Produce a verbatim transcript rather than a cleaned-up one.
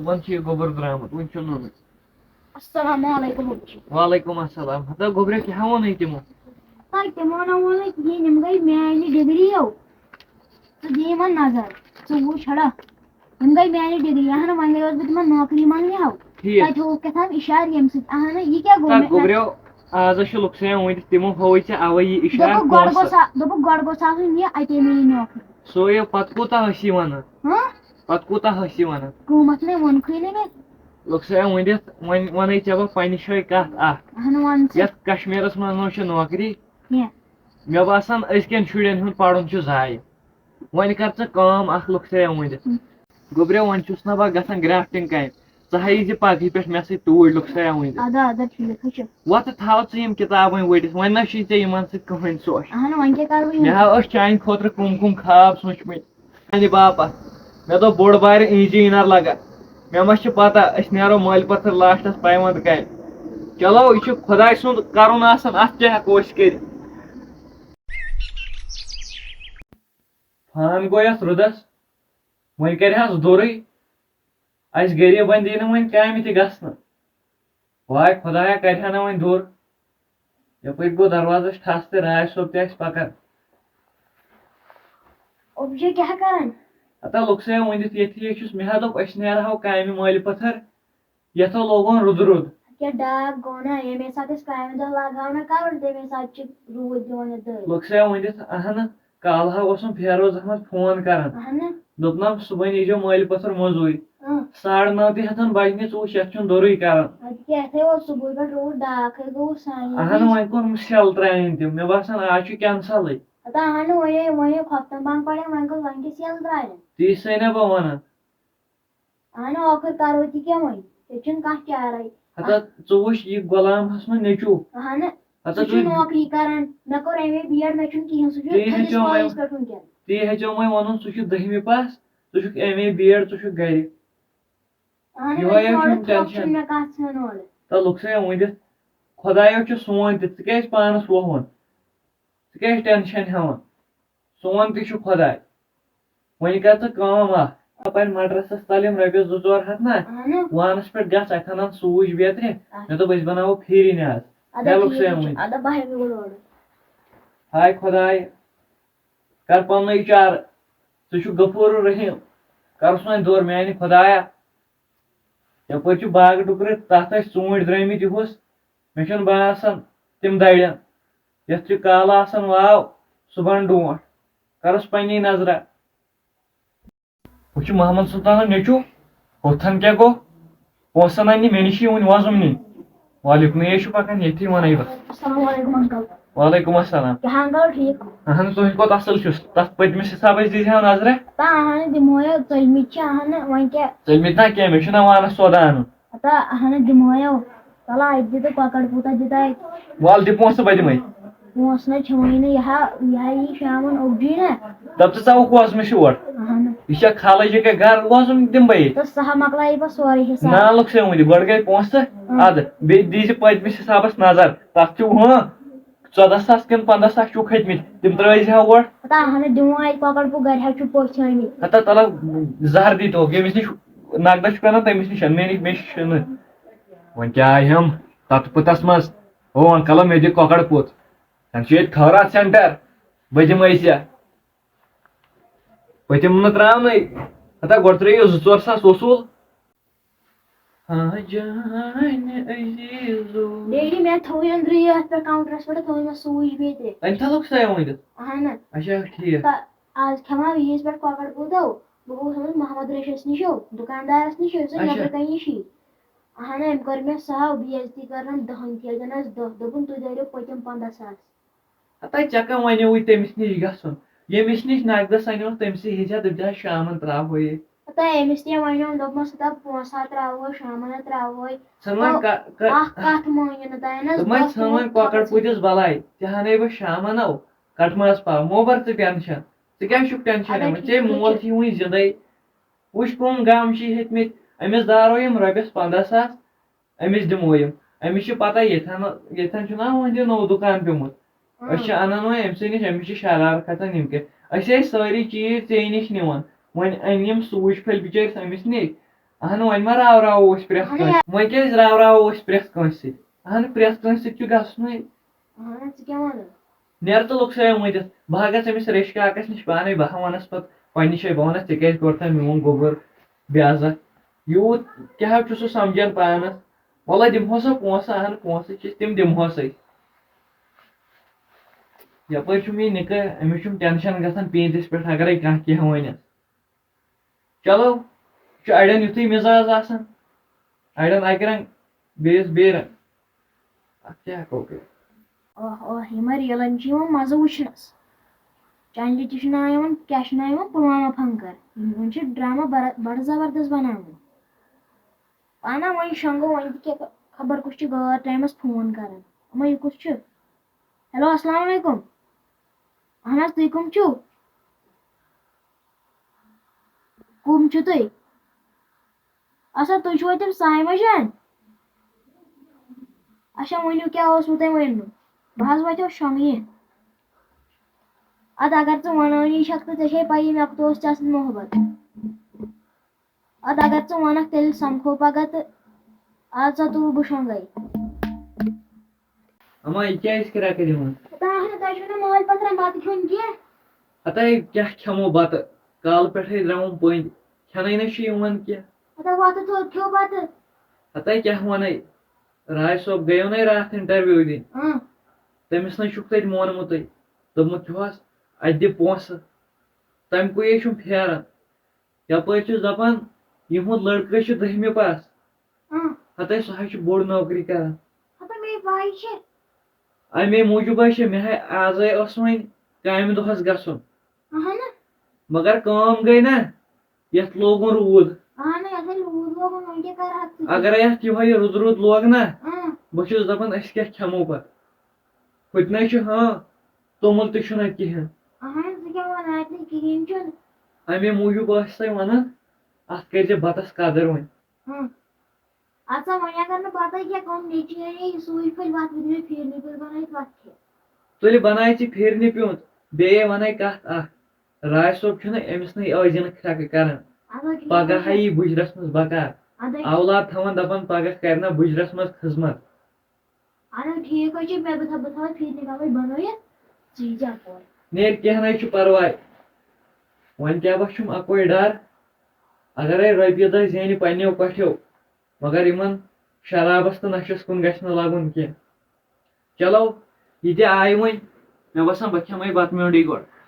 وۄنۍ چھُ یہِ گوٚبُر درٛامُت، وۄنۍ چھُ نوٚنُے۔ السلام علیکم ابوٗ جی۔ وعلیکم السلام۔ ہتا گوٚبریا، کیٛاہ ووٚنُے تِمو؟ تۄہہِ تِمو نہ ووٚنُے کِہیٖنۍ، یِم گٔے میانہِ ڈگریو۔ ژٕ دِ یِمن نظر، ژٕ وٕچھ ہڑا، یِم گٔے میانہِ ڈگری۔ اہن، وۄنۍ گٔیوس بہٕ تِمن نوکری منٛگنہِ ہو۔ ٹھیٖک۔ تَتہِ ہووُکھ کیٛاہ تام اِشارٕ ییٚمہِ سۭتۍ، اہن، یہِ کیٛاہ گوٚو ہتا مےٚ؟ گوٚبریو، آز چھُ لُکسے وٕنہِ، تِمو ہووُے ژےٚ اَوَے یہِ اِشارٕ دوٚپُکھ گۄڈٕ گوٚژھ پونٛسہٕ۔ آ-، دوٚپُکھ گۄڈٕ گوٚژھ آسُن یہِ، اَتے میلہِ نوکری۔ سُے یہِ پتہٕ کوٗتاہ ٲسی وَنان؟ ہاں؟ پتہٕ کوٗتاہ ٲسی وَنان؟ قۭمتھ نے ووٚنکھٕے نہٕ مےٚ۔ لُکسے وٕنہِ، وۄنۍ وَنے ژےٚ بہٕ پننہِ جایہِ کتھ اکھ۔ اہن، وَن ژٕ۔ یتھ کشمیرس منٛز نہ چھِ نوکری۔ کینٛہہ۔ مےٚ باسان أزکٮ۪ن شُرٮ۪ن ہُنٛد پرُن چھُ ضایع۔ وۄنۍ کر ژٕ کٲم اکھ، لُکسے ؤنِتھ۔ گوٚبریا، وۄنۍ چھُس نہ بہٕ گژھان گرافٹنگ کامہِ۔ ژٕ ہا یی زِ پگہٕے پٮ۪ٹھ مےٚ سۭتۍ توٗرۍ، لُکسے ؤنِتھ۔ ادا ادا، ٹھیٖک حظ چھُ۔ وۄنۍ تہٕ تھاو ژٕ یِم کِتابہٕ وۄنۍ ؤٹِتھ، وۄنۍ نہ چھُے ژےٚ یِمن سۭتۍ کٕہٕنۍ سۄچھ۔ اہن، وۄنۍ کیٛاہ کرٕ بہٕ یِم؟ مےٚ ہا ٲسۍ چانہِ خٲطرٕ کُم کُم خواب سوٗنٛچمٕتۍ۔ میانہِ باپتھ، مےٚ دوٚپ بوٚڑ بارِ انجینر لگا، مےٚ ما چھِ پتہ أسۍ نیرو مٲلۍ پتھر لاسٹس پیوند کامہِ۔ چلو، یہِ چھُ خۄداے سُنٛد کرُن آسان، اتھ کیٛاہ ہٮ۪کو أسۍ کٔرِتھ؟ فان گوٚو یتھ رُدس، وۄنۍ کرِ ہس دوٚرُے، اسہِ غریٖبن دی نہٕ وۄنۍ کامہِ تہِ گژھنہٕ۔ واے خۄدایا، کرِ ہا نہ وۄنۍ دوٚر۔ یپٲرۍ گوٚو دروازس ٹھس تہٕ راج صٲب تہِ آسہِ پکان۔ اوبجے کیٛاہ کران؟ ہتا لُکسے ؤنِتھ ییٚتھی ہے چھُس، مےٚ ہا دوٚپ أسۍ نیرہو کامہِ مٲلۍ پتھر، یتھ ہا لوگُن رُدٕ رُد۔ کیٛاہ ڈاکھ گوٚو نا، ییٚمے ساتہٕ أسۍ کامہِ دۄہ لاگہو نا کرُن، تمے ساتہٕ چھِ روٗد دِوان یتھ دٲرِتھ۔ لُکسے ؤنِتھ اہنہٕ، کالہٕ ہا اوسُم فیروز احمد فون کران۔ اہنہٕ۔ دوٚپنم صُبحن ییٖزیو مٲلۍ پتھر مٔزوٗرۍ۔ اۭں۔ ساڑٕ نو تہِ ہٮ۪تن بجہِ نہٕ، ژٕ وٕچھ یتھ چھُنہٕ دوٚرُے کران۔ ادٕ کیٛاہ، یتھے اوس صُبحٲے پٮ۪ٹھ روٗد، ڈاکھے گوٚو سانہِ اہنہٕ، وۄنۍ کوٚرُم سیل ترٛاوٕنۍ تِم، مےٚ باسان آز چھُ کینسلٕے۔ پتہٕ اہنہٕ، وۄنۍ ہے، وۄنۍ ہے خۄفتن بنٛگ پڑے، وۄنۍ گوٚو وۄنۍ کیٛاہ سیل ترٛاوٕنۍ؟ تی چھسے نہ بہٕ ونان۔ اہنہٕ، ٲخٕر کرو تہِ کیٛاہ وۄنۍ؟ ییٚتہِ چھُنہٕ کانٛہہ چارے۔ ہتا ژٕ وٕچھ یہِ غلام حسنُن نیٚچوٗ۔ اہنہٕ، ہتا سُہ چھُ ژٕ نوکری کران، مےٚ کوٚر ایم اے بی ایڈ، مےٚ چھُنہٕ کِہیٖنۍ، سُہ چھُ تی تھٔدِس ہیٚچھو وۄنۍ۔ پایس پٮ۪ٹھ وٕنکیٚن۔ تی ہیٚژیو وۄنۍ ونُن، ژٕ چھُکھ دٔہمہِ پاس، ژٕ چھُکھ ایم اے بی ایڈ، ژٕ چھُکھ گرِ۔ اہنہٕ، یِہوے مےٚ حظ چھُنہٕ چھُم اورٕ تھپھ ٹینشن۔ چھُنہٕ مےٚ کانٛہہ ژھٕنان اورٕ۔ تہٕ لُکسے ؤنِتھ، خۄدایو چھُ سون تہِ، ژٕ کیازِ پانس ووہوُن؟ ژٕ کیازِ ٹینشن ہٮ۪وان؟ سون تہِ چھُ خۄداے۔ وۄنۍ کر ژٕ کٲم اکھ، اپٲرۍ مٹرسس تل یِم رۄپیس زٕ ژور ہتھ نہ، اہنہٕ۔ وانس پٮ۪ٹھ گژھ، اتہِ ہن سُہ وُج بیترِ۔ مےٚ دوٚپ أسۍ بناوو پھیٖرِنۍ آز۔ ادا مےٚ لوٚگ ٹھیٖک سُے چھُ، وۄنۍ۔ ادا بہٕ ہٮ۪کہٕ گۄڈٕ اورٕ۔ ہاے خۄداے، کر پننُے چارٕ، ژٕ چھُکھ غفور الرحیم، کرُس وۄنۍ دوٚر میانہِ خۄدایا۔ یپٲرۍ چھُ باغہٕ ٹُکرٕ، تتھ ٲسۍ ژوٗنٹھۍ درٲمٕتۍ یِہُس، مےٚ چھُنہٕ باسان تِم درن۔ یتھ چھُ کالہٕ آسان واو، صبحن ڈونٛٹھ، کرُس پننی نظرہ۔ وٕچھ محمد سلطانُن نیٚچوٗ، ہوٚتھن کیٛاہ گوٚو؟ پونٛسہٕ اَننہِ مےٚ نِش یہِ وٕنہِ وۄزُم نِنہِ۔ وعلیکم، یے چھُ پکان ییٚتھی وَنَے بہٕ۔ السلام علیکم انکل۔ وعلیکم السلام۔ کیٛاہ انکل ٹھیٖک؟ اہن ژٕ ہیوٚکھ کوٚت اَصٕل چھُس؟ تَتھ پٔتمِس حِسابَس دیٖزِ ہا نظرہ۔ تا اہن دِمویا، ژٔلمٕتۍ چھِ اہن، وۄنۍ کیٛاہ؟ ژٔلمٕتۍ نا کینٛہہ، مےٚ چھُنہ وانَس سودا اَنُن۔ ہتا اہن دِمویا، تَلہٕ اَتہِ دِ تہٕ کۄکَر پوٗتاہ دِ تہٕ اَتہِ۔ وَلہٕ دِ پونٛسہٕ، بہٕ دِمَے۔ پونٛسہٕ نہ کھٮ۪مٕے نہٕ، یہِ ہا، یہِ ہا یی شامَن اوٚبجی نہ۔ دَپ ژٕ ژاوُکھ وۄزمہٕ شور۔ اہن۔ یہِ چھا خالٕچ یہِ کیٛاہ گَرٕ وۄزُم دِمہٕ بہٕ ییٚتہِ؟ تہٕ سۄ ہا مۄکلایہِ پَتہٕ سورُے حِساب۔ نالُک سے وٕنہِ، گۄڈٕ گٔے پونٛسہٕ، اَدٕ بیٚیہِ دیٖزِ پٔتمِس حِسابَس نظر۔ تَتھ چھُ ہُہ ژۄداہ ساس کِنہٕ پنٛداہ ساس چھُکھ کھٔتمٕتۍ، تِم ترٛٲیزِ ہا اورٕ۔ ہتا اہن دِمو اَتہِ کۄکَر پوٗ، گَرِ حظ چھُ پوٚژھ سٲنی۔ ہتا تَلہٕ زَہر دی تو، ییٚمِس نِش نقدَس چھُ پٮ۪وان، تٔمِس نِش اَن، مےٚ نِش، مےٚ نِش چھُنہٕ۔ وۄنۍ کیٛاہ آے ہم تَتھ پُتَس منٛز؟ او انکل، مےٚ دِ کۄکَر پوٗت۔ زَن چھُ ییٚتہِ خٲرات سینٹر، بہٕ دِمَے ژےٚ۔ پٔتِم نہٕ ترٛاونَے۔ ہتا گۄڈٕ ترٛٲیِو زٕ ژور ساس وصوٗل۔ ہاں جان عزیزو۔ ڈیڈی، مےٚ تھوٚوُے أنٛدرٕ یہِ اَتھ پٮ۪ٹھ کاونٹرَس پٮ۪ٹھ، تھوٚوُے مےٚ سُچ بیٚیہِ تہِ۔ تَمہِ تھلُک سا ؤنِتھ؟ اہن۔ اچھا، ٹھیٖک۔ تہٕ آز کھٮ۪مہٕ ہا یِہِنٛز پٮ۪ٹھ کۄکَر پوٗتو۔ بہٕ گوٚوُس أمِس محمد ریشَس نِش، دُکاندارَس نِش، یُس زَن اچھا۔ نٮ۪برٕ کَنہِ نِشی۔ اہن، أمۍ کٔر مےٚ سہو بے عزتی کٔرنَس دَہَن، تِکیٛازِ اَنَس دَہ، دوٚپُن، "تُہۍ دٲرِو پٔتِم پنٛداہ ساس۔" ہتا ژےٚ کَم وَنیوُے تٔمِس نِش گژھُن؟ ییٚمِس نِش نقدَس اَنیوکھ، تٔمۍ سٕے ہیٚژھِ ہا، دَپہِ ہا، "شامَن ترٛاوہو ییٚتہِ۔" ہتا أمِس تہِ وَنیوم، دوٚپمَس، "ہتا پونٛسہٕ ہا ترٛاوہو، شامَن ہا ترٛاوہوے۔" ژھٕن وۄنۍ تو کا-، کا-، اَکھ کَتھ مٲنِو نہٕ تۄہہِ، اَنَس دوٚپمَے، دَہ ژھٕن وۄنۍ پونٛسہٕ کۄکَر خرٕژ۔ پوٗتِس بَلاے، تہِ ہَنَے بہٕ شامَن اَو، کَٹہٕ ماز پاو، مو بَر ژٕ ٹٮ۪نشَن، ژٕ کیٛازِ چھُکھ ٹٮ۪نشَن اَدٕ ہٮ۪وان؟ ٹھیٖک، ژےٚ ٹھیٖک مول چھُ۔ چھُے وٕنہِ زِندَے، وٕچھ کٕم غم چھِ ہیٚتمٕتۍ، أمِس دارو یِم رۄپیَس پنٛداہ ساس، أمِس دِمو یِم۔ أمِس چھِ پَتہ ییٚتھٮ۪ن، ییٚتھٮ۪ن چھُنہ وۄنۍ یہِ نوٚو دُکان پیوٚمُت۔ أسۍ چھِ اَنان وۄنۍ أمۍ سٕے نِش، أمِس چھِ شرارت کھسان یِم کیٛاہ۔ أسۍ ٲسۍ سٲری چیٖز ژےٚ نِش نِوان، وۄنۍ أنۍ یِم سوٗجۍ پھٔلۍ بِچٲرۍ أمِس نِش۔ اہن، وۄنۍ ما راو راوو أسۍ پرٛٮ۪تھ اہن کٲنٛسہِ؟ وۄنۍ کیٛازِ راو راوو أسۍ پرٛٮ۪تھ کٲنٛسہِ سۭتۍ؟ اہن، پرٛٮ۪تھ کٲنٛسہِ سۭتۍ چھُ گژھنُے۔ اہن، ژٕ کیٛاہ وَنان؟ نیرٕ تہٕ لوٚگ سا ؤنِتھ، بہٕ ہا گژھٕ أمِس ریشہِ کاکَس نِش پانَے، بہٕ ہا وَنَس پَتہٕ پنٛنہِ جایہِ، بہٕ وَنَس، "ژےٚ کیٛازِ کوٚرتھَے میون گوٚبُر بے عزت؟" یوٗت کیٛاہ حظ چھُ سُہ سَمجھان پانَس؟ وَلہٕ دِمہوسا پونٛسہٕ، اہن، پونٛسہٕ چھِس، تِم دِمہوسَے۔ یَپٲرۍ چھُم یہِ نِکہٕ، أمِس چھُم ٹٮ۪نشَن گژھان پیٖنٛتِس پٮ۪ٹھ، اگرَے کانٛہہ کینٛہہ وَنٮ۪س۔ چلو، چھُ اَڑٮ۪ن یُتھُے مِزاز آسان، اَڑٮ۪ن اَکہِ رنٛگ، بیٚیِس بیٚیہِ رنٛگ۔ اَتھ کیٛاہ ہٮ۪کو کٔرِتھ؟ اوہ، اوہ، یِمَن ریٖلَن چھِ یِوان مَزٕ وٕچھنَس۔ چَنلہِ تہِ چھُ ناو یِوان، کیٛاہ چھُ ناو یِوان؟ پُلوامہ پھنٛکَر۔ یِمَن چھِ ڈرٛاما بَر-، بَڑٕ زَبردَست بَناوان۔ پانہ وۄنۍ شۄنٛگو، وۄنۍ تہِ کیٛاہ خبر کُس چھُ غٲر ٹایمَس فون کَران۔ اَما یہِ کُس چھُ؟ ہیلو، السلام علیکُم۔ اہن حظ، تُہۍ کٕم چھِو؟ کٕم چھِو تُہۍ؟ اچھا، تُہۍ چھِوا تِم صایمہ جان؟ اچھا، ؤنِو، کیٛاہ اوسوٕ تۄہہِ ؤنمُت؟ بہٕ حظ وَتیو شۄنٛگنہِ۔ اَدٕ اگر ژٕ وَنٲنی چھَکھ تہٕ ژےٚ چھے پَیی مےٚ کوٗتاہ اوس ژےٚ سۭتۍ محبت۔ اَدٕ اگر ژٕ وَنَکھ، تیٚلہِ سَمکھو پَگاہ تہٕ اَدٕ سا تُل بہٕ شۄنٛگَے۔ اما، یہِ کیٛازِ کرٛٮ۪کہٕ دِوان؟ ہتا، اہن، تۄہہِ چھُو نہٕ مٲلۍ پَتھرَن بَتہٕ کھیوٚن کینٛہہ۔ ہتا، یہِ کیٛاہ کھٮ۪مو بَتہٕ؟ کالہٕ پٮ۪ٹھَے درٛاوُم پٔنٛدۍ، کھٮ۪نَے نہ چھُ یِوان کینٛہہ۔ ہتا، وۄتھٕ تھوٚد کھیوٚو بَتہٕ۔ ہتا، کیٛاہ وَنَے؟ راج صٲب گٔیو نَے راتھ interview دِنہِ۔ اۭں۔ تٔمِس نَے چھُکھ تَتہِ مونمُتٕے۔ دوٚپمُت چھُہَس، اَتہِ دِ پونٛسہٕ۔ تَمہِ کُے چھُم پھیران۔ یَپٲرۍ چھُس دَپان، یِہُنٛد لٔڑکہٕ چھُ دٔہمہِ پاس۔ اۭں۔ ہَتَے سُہ حظ چھُ بوٚڑ نوکری کران۔ ہَتَے مے پَے چھِ۔ اَمے موٗجوٗب حظ چھِ مےٚ ہے آزَے اوس وۄنۍ کامہِ دۄہَس گژھُن۔ اَہَن۔ مگر کٲم گٔے نہ، یَتھ لوگُن روٗد۔ اَہَن، یَتھ ہے روٗد لوگُن، وۄنۍ کیٛاہ کَرٕ ہا ژٕ؟ اگر یَتھ یِہوٚے رُدٕ رُدٕ لوگ نہ، اۭں۔ بہٕ چھُس دَپان، أسۍ کیٛاہ کھٮ۪مو پَتہٕ؟ ہُتہِ نَے چھُ، ہاں، توٚمُل تہِ چھُنہٕ اَتہِ کِہیٖنۍ۔ اَہَن، ژٕ کیٛاہ وَنان، اَتہِ نَے کِہیٖنۍ چھُنہٕ۔ اَمے موٗجوٗب ٲسۍ سَے وَنان، اَتھ کٔرۍزِ بَتَس قدٕر وۄنۍ۔ ہاں۔ اَدٕ سا، وۄنۍ اگر نہٕ بَتَے کھےٚ کٲم، مےٚ چیٚیے یہِ سوٗلۍ پھٔلۍ وَتھ، وۄنۍ دِ مےٚ پھیٖرنہِ پیوٗنٛت بَنٲیِتھ وَتھ کھےٚ۔ تُلہِ بَناے ژٕ پھیٖرنہِ پیوٗنٛت، بیٚیہِ وَنَے کَتھ اَکھ۔ راج صٲب چھُنہٕ، أمِس نَے ٲسۍ زِ نہٕ کھرٛٮ۪کہٕ کَران۔ اَدٕ حظ، ٹھیٖک پَگاہ حظ ہا چھُ۔ یی بُجرَس منٛز بَکار۔ اَدٕ حظ۔ اولاد تھاوان دَپان پَگاہ کَرِ نہ بُجرَس منٛز خدمت۔ اَدٕ ٹھیٖک حظ چھُ، مےٚ بہٕ تھاو، بہٕ تھاوَے فِرنہِ کَمٕے بَنٲیِتھ، ژٕ یی زِ اَپور۔ نیرِ، کینٛہہ نَے چھُ پَرواے۔ وۄنۍ کیٛاہ بَس چھُم اَکوے ڈَر، اَگَرے رۄپیہِ دَہ زینہِ پنٛنیو کۄٹھیو، مگر یِمَن شرابَس تہٕ نَشَس کُن گژھِ نہٕ لَگُن کینٛہہ۔ چلو، یہِ تہِ آیہِ وۄنۍ، مےٚ باسان بہٕ کھٮ۪مَے بَتہٕ میوٚنٛڈٕے گۄڈٕ۔